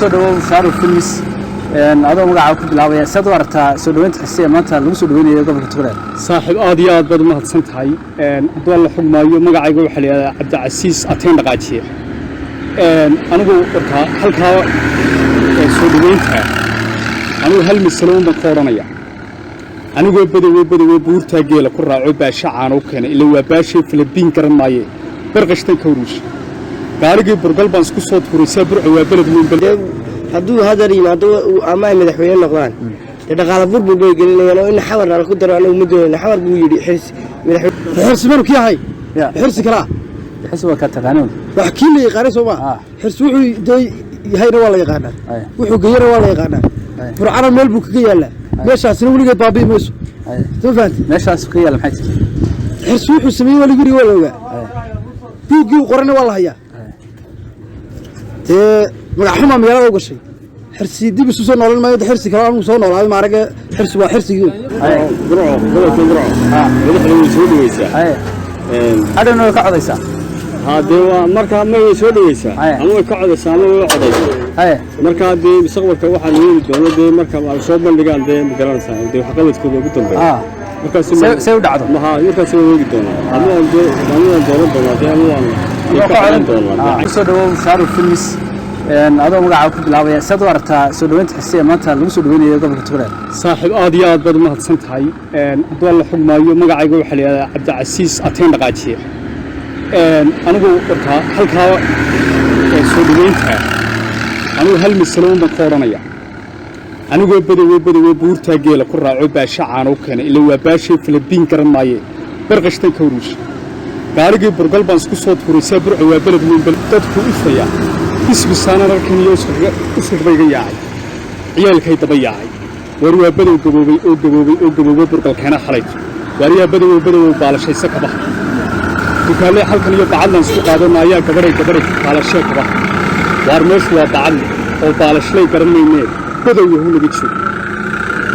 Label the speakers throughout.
Speaker 1: Kusoo dhawow Shaaruf Films. Adoo magacaa ku bilaabaya, saad u aragtaa soo dhaweynta Xirsi ee maanta lagu soo dhaweynayo gobolka Togdheer?
Speaker 2: Saaxiib, aad iyo aad baad umahadsan tahay. Hadduu Alla xugmaayo, magacayga waxaa la yidhahdaa Cabdicasiis Ateen Dhaqaajiye. Anigu warkaa halkaa soo dhaweynta anigu hal masalo un baan ka odhanaya. Anigoo Badowe Badowe buurtaa geela ku raaco, baasha caano u keenay, ila waa baashee Filibiin garan maaye, barqashtan ka uruusha gaarigii burgal baan isku soo tuuray. Saa Burco waa beled weyn.
Speaker 3: Hadduu hadar yimaado ama ay madaxweyne noqdaan, dee dhaqaala burbur bay gelinayaan oo in Xawar nala ku daro anagu ma doonayna. Xawar buu yidhi Xirsi madaxweyne.
Speaker 4: Xirsi manu kii ahay?
Speaker 1: Ya.
Speaker 4: Xirsi kalaa.
Speaker 1: Xirsi waa ka taqaanoon.
Speaker 4: Wax kii la yaqaanay soo maa? Xirsi wuxuu dee yahayna waa la yaqaanaa, wuxuu geeyana waa la yaqaanaa. Burcana meel buu kaga yaallaa, meeshaasina weligeed baabi'i mayso. Soo fahanti?
Speaker 1: Meeshaas ka yaalla maxay tahay?
Speaker 4: Xirsi wuxuu sameeyey waa lagu yiri, waa la ogaa, buuggii uu qorana waa la hayaa. Dee magac xumaa magaalada u gashay. Xirsi dib isu soo noolan maayo. Xirsi kale anigu soo noolaaday maarage. Xirsi waa xirsigii.
Speaker 2: Burco, gobolka Burco, madaxda way soo dhaweysaa.
Speaker 1: Hadhowna way ka codaysaa.
Speaker 2: Haa, dee waa marka ama way soo dhaweysaa ama way ka codaysaa ama way codaysaa. Marka dee mustaqbalka waxaa la yeeli doono, dee marka ay soo bandhigaan, dee ma garanaysaa, dee waxqabadkooda ugu dambeeya markaas.
Speaker 1: See u dhacdo.
Speaker 2: Maha, markaas waan eegi doonaa ama waan dee ama waan dooran doonaa, dee ama waan ka codan doonaa.
Speaker 1: Kusoo dhawow Shaaruf Films. Adoo magacaa ku bilaabaya, saad u aragtaa soo dhaweynta Xirsi ee maanta lagu soo dhaweynayo gobolka Togdheer?
Speaker 2: Saaxiib, aad iyo aad baad umahadsan tahay. Hadduu Alla xugmaayo, magacayga waxaa la yidhahdaa Cabdicasiis Ateen Dhaqaajiye. Anigu warkaa halkaa soo dhaweynta anigu hal masalo un baan ka odhanaya. Anigoo Badowe Badowe buurtaa geela ku raaco, baasha caano u keenay, ila waa baashee Filibiin garan maaye, barqashtan ka uruusha gaarigii burgal baan isku soo tuuray. Saa Burco waa beled weyn, dadku ifaya isbisaanan arkan iyo uskag bay iga yaacay, ciyaalkay daba yaacay. War waa Badow gaboobay oo gaboobay oo gaboobay, burgalkeena xalayto. Waaryaa Badowow, Badowow, baalashayse kabaha dukaalle halkan iyo bacadlan isku qaadana ayaa gabadhay gabadhay baalashee kabaha. Waar meeshu waa bacadle oo baalashlay garan maynee, Badow yahu naga joogo.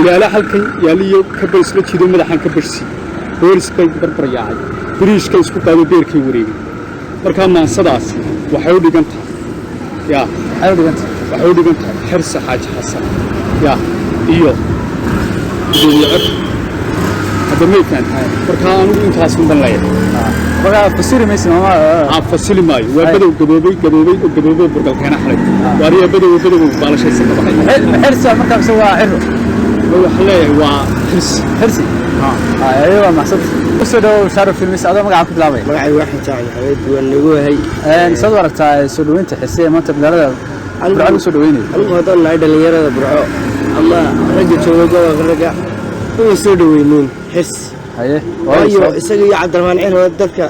Speaker 2: Ilaala halkan yaaliyo ka bar isla jiido, madaxaan ka barhsii, boolis bay barbar yaacay, biriishkay isku qaado, beerkay wareegay. Markaa maansadaas waxay u dhigan tahay yaa?
Speaker 1: Maxay u dhiganta?
Speaker 2: Waxay u dhigan tahay Xirsi Xaaji Xasan yaa iyo gudoomiye cod hadda may fahantahay. Markaa anigu intaas un ban leeyahay.
Speaker 1: Markaa fasiri maysa mama?
Speaker 2: Aan fasili maayo. Waa Badow gaboobay, gaboobay oo gaboobay, burgalkeena xalay. Waariya Badow, Badow, baalashaysa ka baxay.
Speaker 1: Xirsi markaa mise waa Ciro?
Speaker 2: Waxaan leeyahay waa Xirsi.
Speaker 1: Xirsi ayo, waa maxsad. Kusoo dhawow Shaaruf Films. Adoo magacaa ku bilaabaya.
Speaker 3: Magacaygu waxaan jacay Maxamed, waan nagu wahay.
Speaker 1: Saad u aragtaa soo dhaweynta Xirsi ee maanta magaalada Burco lagu soo dhaweynayo?
Speaker 3: Anigu haddaan nahay dhallinyarada Burco ama ragga jooga gobolka, ragga way soo dhaweynin Xirsi. Waayo, isaga iyo Cabdiraxmaan Ciro dadka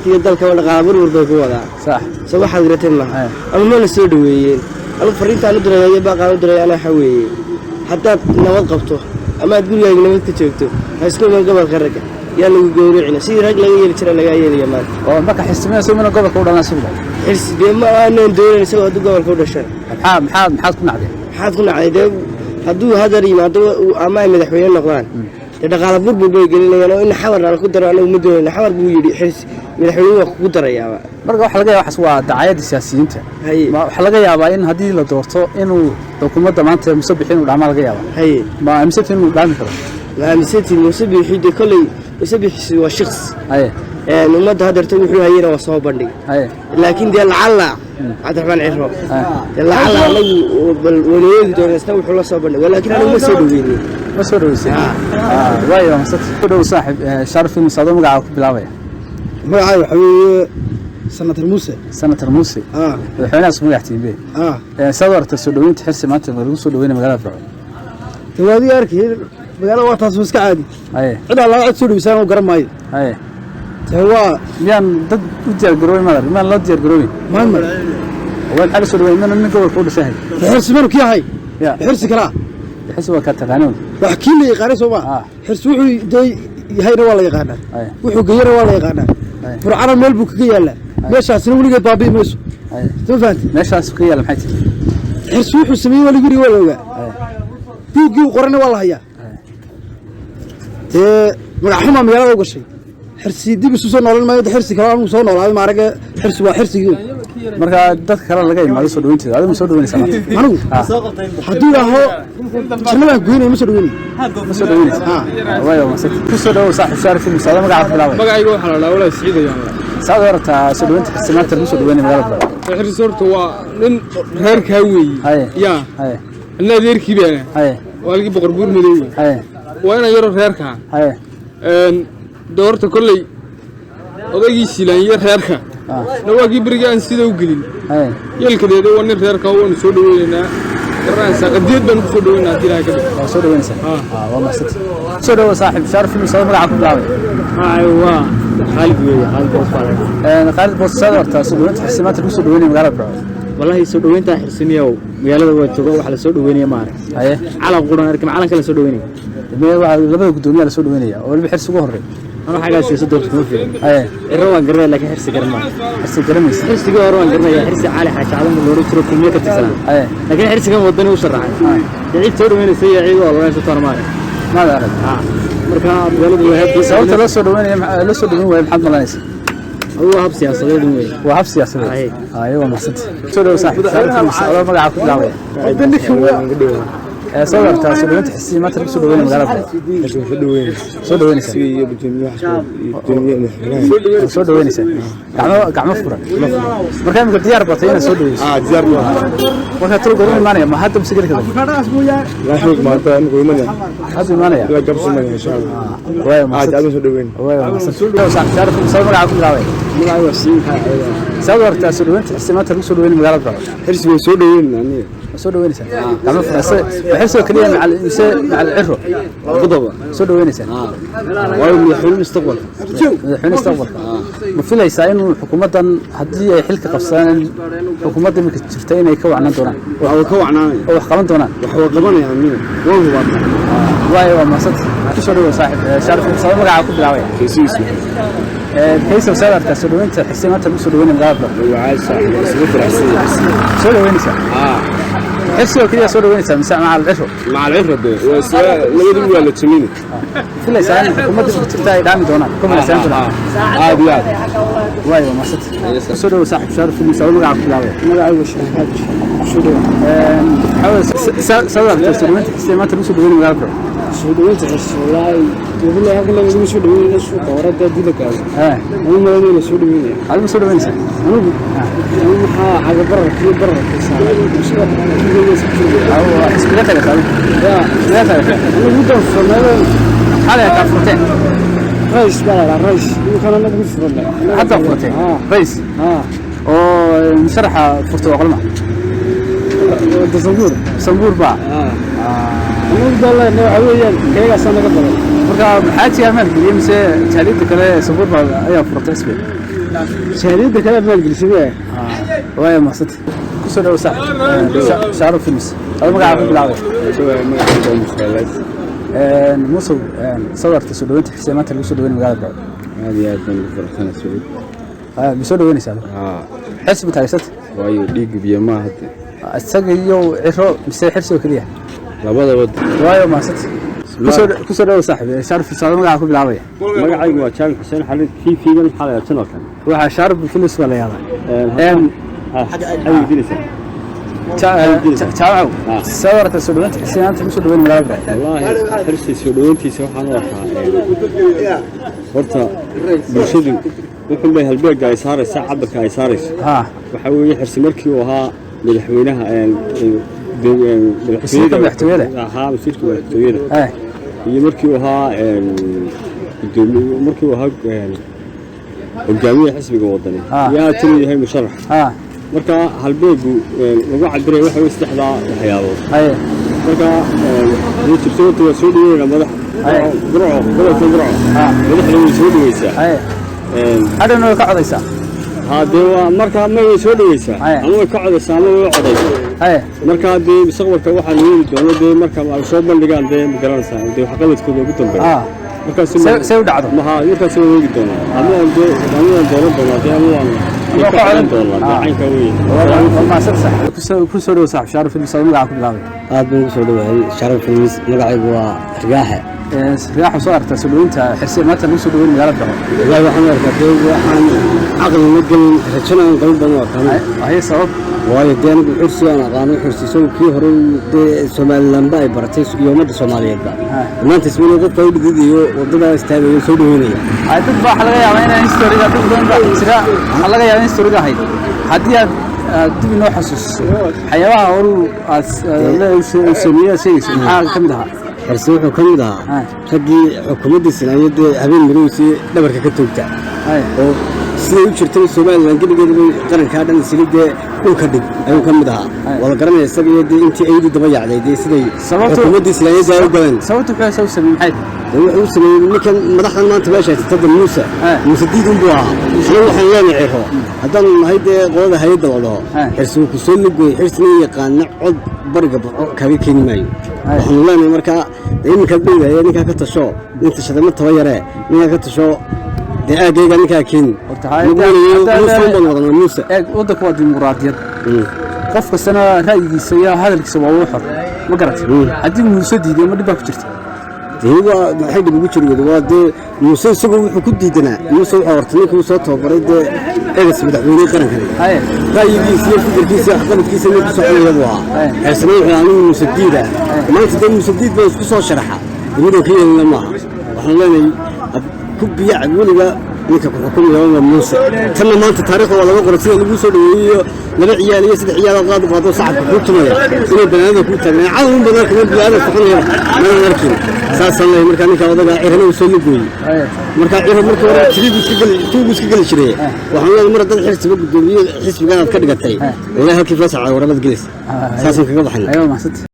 Speaker 3: iyo dalkaba dhaqaala burbur bay ku wadaa. Soo waxaad garatay maaha? Ama mana soo dhaweeyeen. Anigu fariintaan u diraya iyo baaqaan u diraya anaa waxaa weeye: haddaad nabad qabto ama aad gurigaaga nabad ka joogto, ha isku iman gobolka ragga, yaa lagu gowracina. Sidii rag laga yeeli jira lagaa yeelaya maanta.
Speaker 1: Oo marka Xirsimada soo mana gobolka u dhalan suuqa?
Speaker 3: Xirsi dee ma aanan doonayn isagoo hadduu gobolka u dhashan.
Speaker 1: Maxaad ku nacdeen?
Speaker 3: Maxaad ku nacday? Dee hadduu hadar yimaado ama ay madaxweyne noqdaan, dee dhaqaala burbur bay gelinayaan oo in Xawar nala ku daro anagu ma doonayna. Xawar buu yidhi Xirsi, madaxweynuhu waa kugu darayaaba.
Speaker 1: Marka waxa laga yaaba waxaas waa dacaayadda siyaasiyiinta. Waxaa laga yaabaa in haddii la doorto inuu xukuumadda maanta Muuse Bixi inuu dhaamaa laga yaabaa. Ma aaminsantiin inuu dhaami karo?
Speaker 3: Ma aaminsantiin Muuse Bixi? Dee kolley Muuse Bixi waa shiks. Ummadda hadeerta wuxuu hayena waa soo bandhigay. Laakiin dee lacalla Cabdiraxmaan Ciro, dee lacalla anagu bal wayna eegi doona isna wuxuu la soo bandhigay, laakiin anigu ma soo dhaweynin.
Speaker 1: Ma soo dhaweysay waayo masad ku dhow saaxib Sharaf Films. Adoo magacaa ku bilaabaya.
Speaker 4: Magacaaga waxaa weeye Senator Muuse.
Speaker 1: Senator Muuse?
Speaker 4: Ah.
Speaker 1: Madaxweynahaas magac tiimbe.
Speaker 4: Ah.
Speaker 1: Saad u aragta soo dhaweynta Xirsi maanta lagu soo dhaweynay magaalada Burco?
Speaker 4: Dee waa adiga arkay, magaalada waa taas, waa iska caadi. Cid allaa cid soo dhaweysaan oo garan maayo. Dee waa
Speaker 1: Miyaan dad u diyaar garoobin madar? Miyaan loo diyaar garoobin?
Speaker 4: Maamar.
Speaker 1: Waa maxaa la soo dhaweyn mana nin gobolka u dhashay?
Speaker 4: Xirsi manu kii ahay?
Speaker 1: Ya.
Speaker 4: Xirsi kalaa.
Speaker 1: Xirsi waa ka taqaanoon.
Speaker 4: Wax kii la yaqaanay soo maa? Xirsi wuxuu dee yahayna waa la yaqaanaa, wuxuu geeyana waa la yaqaanaa. Burcana meel buu kaga yaallaa, meeshaasina weligeed baabi'i mayso. Soo fahanti?
Speaker 1: Meeshaas ka yaalla maxay tahay?
Speaker 4: Xirsi wuxuu sameeyey waa lagu yiri, waa la ogaa, buuggii uu qorana waa la hayaa. Dee magac xumaa magaalada u gashay. Xirsi dib isu soo noolan maayo. Xirsi kale anigu soo noolaaday maarage. Xirsi waa xirsigii.
Speaker 1: Marka dadka kale laga imaado soo dhaweynteeda, adigu ma soo dhaweynaysaa maanta?
Speaker 4: Anigu hadduu yidhaaho jannadaan goynaya, ma soo dhaweynay.
Speaker 1: Ma soo dhaweynaysaa? Waayo, maasanta. Ku soo dhawow saaxiib Shaarif Films, adoo magaca ku bilaabay.
Speaker 5: Magacayga waxaa la dhahaa walaa Siciid ayaan la.
Speaker 1: Saad u aragtaa soo dhaweynta Xirsi maanta lagu soo dhaweynaya magaalada Burco?
Speaker 5: Xirsi horta waa nin reerkaa weeye. Yaa anna adeerkii baana. Waa halkii Boqor Buur Madow. Waa inaan yaro reerkaa. De horta kolley odaygii Shilaanyo reerka na waa kii berigii aan sida u gelin. Yeelkadeeda waa nin reerkaa, waanu soo dhaweynaynaa, garanaysaa, qadiyad baanu ku soo dhaweynaa haddii Ilaahay ka dhigo.
Speaker 1: Waa soo dhaweynaysaa. Waa mahadsanta. Soo dhawow saaxiib Shaarif Films, adoo magaca ku bilaabay.
Speaker 3: Waa Khaalid weeye, Khaalid Boos baa la.
Speaker 1: Khaalid Boos, saad u aragtaa soo dhaweynta Xirsi maanta lagu soo dhaweynaya magaalada Burco?
Speaker 3: Wallahi soo dhaweynta Xirsiniyow magaalada waa jooga, wax la soo dhaweynaya ma arag. Calan quran arkin, calanka la soo dhaweynaya.
Speaker 1: Mee, waxaa labada guddoomiyaa la soo dhaweynaya oo waliba Xirsi ugu horreey.
Speaker 3: Ana xagaa siyaasadda horta kuma fiirin. Ciro waan garanaya, laakiin Xirsi garan maayo.
Speaker 1: Xirsi garanaysa?
Speaker 3: Xirsigii hore waan garanaya, Xirsi Cali Xaaji Cadan baa loola jiro, Kulmiye ka tirsanaa. Laakiin xirsigan Wadani u sharaxay, dee cid soo dhaweynaysa iyo cid ololeysa toona ma arag.
Speaker 1: Maada arag.
Speaker 3: Marka magaaladu waa heeb.
Speaker 1: Sababta loo soo dhaweynaya, loo soo dhaweyn waayo, maxaad malanaysa?
Speaker 3: Adigu waa hab siyaasadeed un wey.
Speaker 1: Waa hab siyaasadeed. Haye, waa mahadsanta. Soo dhawow saaxiib Shaarif Films, adoo magaca ku bilaabaya. Soo aragtaa soo dhaweynta Xirsi maanta lagu soo dhaweynaya magaalada Burco? Soo dhaweynaysaa? Soo dhaweynaysaa gacmo gacmo furan. Marka imika diyaar batay inaad soo dhaweyso? Marka talo goorma imaanaya? Ma hadda mise geli kadamba hadda imaanaya? Waayo, mahadsanta. Waayo, mahadsanta. Saaxiib Shaarif Films, adoo magaca ku bilaabaya. Saad u aragtaa soo dhaweynta Xirsi maanta lagu soo dhaweynaya magaalada Burco?
Speaker 3: Xirsi way soo dhaweyn aniga.
Speaker 1: Ma soo dhaweynaysaa gacmo furan? Ma Xirsi oo keliya mise macal Ciro?
Speaker 3: Labadaba.
Speaker 1: Soo dhaweynaysaa?
Speaker 3: Waayo, madaxweyne mustaqbalka.
Speaker 1: Madaxweyne mustaqbalka. Ma filaysaa inuu xukuumaddan, haddii ay xilka qabsadaan, xukuumadda iminka jirta inay ka wacnaan doonaan?
Speaker 3: Waa ka wacnaanaya.
Speaker 1: Oo wax qaban doonaan?
Speaker 3: Wax waa qabanaya aniga, waan hubaata.
Speaker 1: Waayo, waa mahadsanta. Ku soo dhawow saaxiib Shaarif Films, adoo magacaa ku bilaabaya. Kaysow, saad aragtaa soo dhaweynta Xirsi maanta lagu soo dhaweynaya magaalada Burco? Soo dhaweynaysaa Xirsi oo keliya soo dhaweynaysaa mise macal Ciro?
Speaker 6: Labadaba waa la jimini.
Speaker 1: Filaysaa in xukuumadda iminka jirta ay dhaami doonaan, ka wanaagsanaan doonaan?
Speaker 6: Aad iyo aad.
Speaker 1: Waayo, waa mahadsanta. Ku soo dhawow saaxiib Shaarif Films, adoo magacaa ku bilaabaya.
Speaker 4: Magacaygu Sharaxaad. Soo dhaweyn.
Speaker 1: Saad aragtaa soo dhaweynta Xirsi maanta lagu soo dhaweynaya magaalada Burco?
Speaker 4: Soo dhaweynta Xirsi, wallaahi wabillahi halkan lagama soo dhaweynayna, suuqa hore hadda haddii la gaaro anigu maladii la soo dhaweynaya.
Speaker 1: Adigu ma soo dhaweynaysaa?
Speaker 4: Anigu maxaa caga bararka iyo bararka saaray?
Speaker 1: Xisbiga tagta adigu? Xisbiga tagta?
Speaker 4: Anigu muddan furnaado.
Speaker 1: Xalay kaa furteen?
Speaker 4: Rays baa la dhahaa, rays imikana anagu mid furannay.
Speaker 1: Hadda furteen rays? Oo musharaxa furtay waa qolma?
Speaker 4: Dasanguur.
Speaker 1: Sanguur baa.
Speaker 4: Anagu daalana waxa weeyaan kayagaasaa naga badan.
Speaker 1: Marka maxaa jigaa maalgeliyey mise jaaliyadda kale Sanguur baa ayaa furatay xisbiga?
Speaker 4: Jaaliyadda kale maalgelisay miya?
Speaker 1: Waayo, mahadsanta. Ku soo dhawow saaxiib Shaaruf Films, adoo magacaa ku bilaabay. Musow, soo aragtay soo dhaweynta Xirsi maanta lagu soo dhaweynaya magaalada Burco?
Speaker 6: Aad iyo aad baan ugu faraxsanahay Sacuud.
Speaker 1: Ma soo dhaweynaysaa? Xirsi ma taageersanta?
Speaker 6: Waayo, dhiigga biyo maaha hadda.
Speaker 1: Isaga iyo Ciro mise Xirsi oo keliya?
Speaker 6: Labadaba.
Speaker 1: Waayo, mahadsanta. Ku soo dhawow saaxiib Shaaruf Films, adoo magacaa ku bilaabaya.
Speaker 2: Magacaygu waa Jaamac Xuseen Xalid. TV-gan maxaa la channelkan?
Speaker 1: Waxaa Shaarif Films baa la yaadaa.
Speaker 2: Maxaa weydiinaysaa?
Speaker 1: Jaamacow, soo aragtay soo dhaweynta Xirsi maanta lagu soo dhaweynaya magaalada Burco?
Speaker 2: Wallaahi Xirsi soo dhaweyntiisa waxaan u arkaa horta bulshadu wuxuu leeyahay halbeegga ay saaraysa, cabirka ay saarayso. Waxaa weeye Xirsi markii uu ahaa madaxweynaha,
Speaker 1: wasiirka madaxtooyada.
Speaker 2: Ahaa wasiirka madaxtooyada iyo markii uu ahaa gudoomiye, markii uu ahaa hogaamiyaha xisbiga Wadani iyo haatan uu yahay musharax. Marka halbeegu lagu cabiraya waxa weye saddexdaa waxyaabood. Marka way jirto horta, waa soo dhaweynaa madaxa Burco, gobolka Burco madaxda way soo dhaweysaa.
Speaker 1: Hadhowna way ka codaysaa?
Speaker 2: Dee waa marka ama way soo dhaweysaa ama way ka codaysaa ama way codaysaa. Marka dee mustaqbalka waxaa la yeeli doono dee marka ay soo bandhigaan dee ma garanaysaa dee waxqabadkooda ugu dambeeya. Markaas
Speaker 1: see u dhacdo.
Speaker 2: Maha, markaas waan eegi doonaa ama waan dee ama waan dooran doonaa dee ama waan
Speaker 1: Ama
Speaker 2: ka
Speaker 1: ka
Speaker 2: codan
Speaker 1: codan
Speaker 2: doonaa dee caynka weeye.
Speaker 1: Waa mahadsan saaxiib. Ku soo dhawow saaxiib Shaarif Films, adoo magacaa ku bilaabay.
Speaker 3: Aad baan ugu soo dhawahay Sharaf Films, magacaygu waa Argaaxe.
Speaker 1: Riyaax soo aragtaa soo dhaweynta Xirsi maanta lagu soo dhaweyn magaalada Burco?
Speaker 3: Wallaahi waxaan u arkaa dee waxaan caqli ma gelin, rajana aan qabin baan u arkaa.
Speaker 1: Haye, sabab?
Speaker 3: Waayo dee anigu Xirsi aan aqaano, Xirsi isagu kii hore dee Somalilandba ay baratay iyo ummadda Soomaaliyeedba, maanta ismina dadka u dhididayo, waddadaa istaagayo, soo dhaweynaya.
Speaker 1: Ay, dad baa waxaa laga yaabaa inaan historiga, dad badan baa jira, waxaa laga yaabaa in historiga ahayd. Haddii aad dib inoo xasuusiso waxyaabaha horuu aad sameeyey aad sheegayso, maxaa ka mid ahaa?
Speaker 3: Xirsi wuxuu ka mid ahaa raggii xukuumaddii Sinaaya dee habeen madowsii dhabarka ka toogta, oo siday u jirtay Somaliland gebigeedaba qarankaa dhan isili dee dhulka dhig ayuu ka mid ahaa. Waa la garanaya isaga iyo dee intii ayadii daba yaacday dee siday xukuumaddii Sinaayadda ay u galeen.
Speaker 1: Sababtu muxuu u sameeyey, maxay?
Speaker 3: Dee wuxuu u sameeyey ninkan madaxdan maanta meesha haysata, Muuse, Muuse diid unbuu ahaa. Anagu waxaan leenahay Ciro haddaanu nahay dee qolada hay-adda la dhaho, Xirsi wuu ku soo lugooyey. Xirsina yaqaana cod bariga Burco kaaga keeni maayo. Waxaanu leenahay markaa dee iminkaad dhowdahay, ninkaa ka tasho, nin tashada ma taba yaree, ninkaa ka tasho dee aagayga ninkaa keeni. Muuse baan wadanaa, Muuse.
Speaker 1: Eeg, waddanku waa dimuqraadiyad, qof kastana ra'yigiisa iyo hadalkiisa waa uu xor, ma garatay? Haddii Muuse diiday, ma dhib baa ku jirta?
Speaker 3: Dee waa maxay dhib ugu jiri weyda? Waa dee Muuse isagu wuxuu ku diidanaa, Muuse wuxuu horta ninkii uu soo tababaray dee egas madaxweyne qarankani, ra'yigiisa iyo fikirkiisa iyo waxqabadkiisa mid ku soconaya buu ahaa. Xersana wuxuu anigu Muuse diid ah. Maanta dee Muuse diid baa isku soo sharaxa, midoo ka yeelina maaha. Waxaan leenahay ku biyac weliga ninka ku xukumaya waa Muuse. Tanna maanta taariikhda waa laga qoray sida lagu soo dhaweeyey, iyo laba ciyaal iyo saddex ciyaal oo qaad qaado sacabka kuu tumaya inay banaanada kuu taagnaa cadow un badan arkay, bini'aadam soconaya mana arkin. Saasaan leeyahay. Markaa ninka odaga Cirana uu soo lugooyey. Markaa Ciro markii hore tiriigu iska geli, tuugu iska geli jiray. Waxaan leeyahay mar haddaad Xirsiba guddoomiye xisbigan aad ka dhigatay, wallahi halkii fasaxa warabad gelaysa. Saasaan kaga baxnay.
Speaker 1: Aywa, mahadsantahay.